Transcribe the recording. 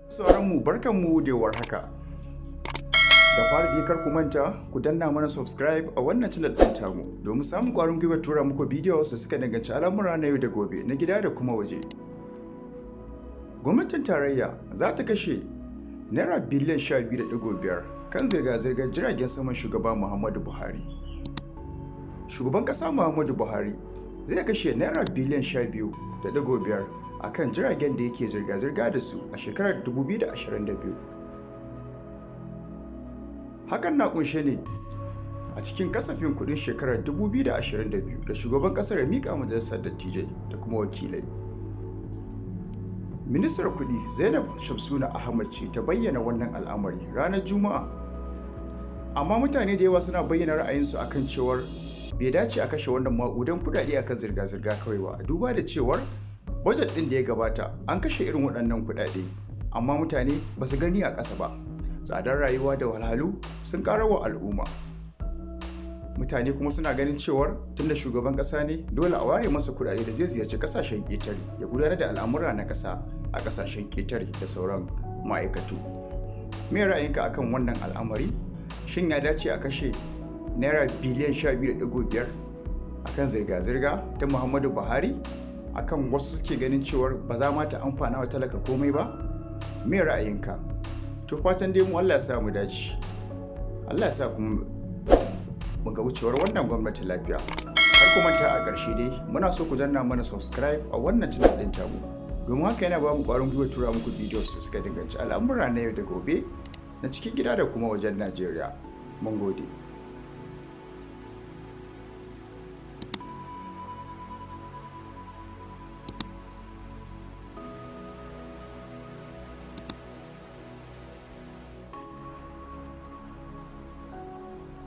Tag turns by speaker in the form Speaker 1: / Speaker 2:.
Speaker 1: Sauranmu, barkanmu da warhaka. Da fara dai, kar ku manta ku danna mana subscribe a wannan channel ɗin tamu domin samun ƙwarin gwiwar tura muku videos da suka danganci al'amura na yau da gobe na gida da kuma waje. Gwamnatin tarayya za ta kashe naira biliyan 12.5 kan zirga-zirgar jiragen saman shugaba Muhammadu Buhari. Shugaban ƙasa Muhammadu Buhari zai kashe naira biliyan 12.5 a kan jiragen da yake zirga-zirga da su a shekarar 2022. Hakan na kunshe ne a cikin kasafin kudin shekarar 2022 da shugaban kasar ya mika majalisar dattijai da kuma wakilai. Ministar kudi Zainab Shamsuna Ahmad ce ta bayyana wannan al'amari ranar Juma'a. Amma mutane da yawa suna bayyana ra'ayinsu akan cewar bai dace a kashe wannan maƙudan kudade akan zirga-zirga kawai ba, duba da cewar budget ɗin da ya gabata an kashe irin waɗannan kuɗaɗe, amma mutane ba su gani a ƙasa ba. Tsadar rayuwa da wahalhalu sun wa al'umma. Mutane kuma suna ganin cewar tunda shugaban ƙasa ne, dole a ware masa kuɗaɗe da zai ziyarci ƙasashen ƙetare, ya gudanar da al'amura na ƙasa a ƙasashen ƙetare da sauran ma'aikatu. Me ra'ayinka akan wannan al'amari? Shin ya dace a kashe naira biliyan 12.5 akan zirga-zirga ta Muhammadu Buhari, akan wasu suke ganin cewar ba za ma ta amfana wa talaka komai ba? Me ra'ayinka? To, fatan dai mu Allah ya sa mu dace, Allah ya sa kuma mu ga wucewar wannan gwamnati lafiya. Kar ku manta, a ƙarshe dai muna so ku danna mana subscribe a wannan channel ɗin tamu, domin haka yana ba mu ƙwarin gwiwa tura muku videos da suka danganci al'amura na yau da gobe na cikin gida da kuma wajen Najeriya. Mun gode.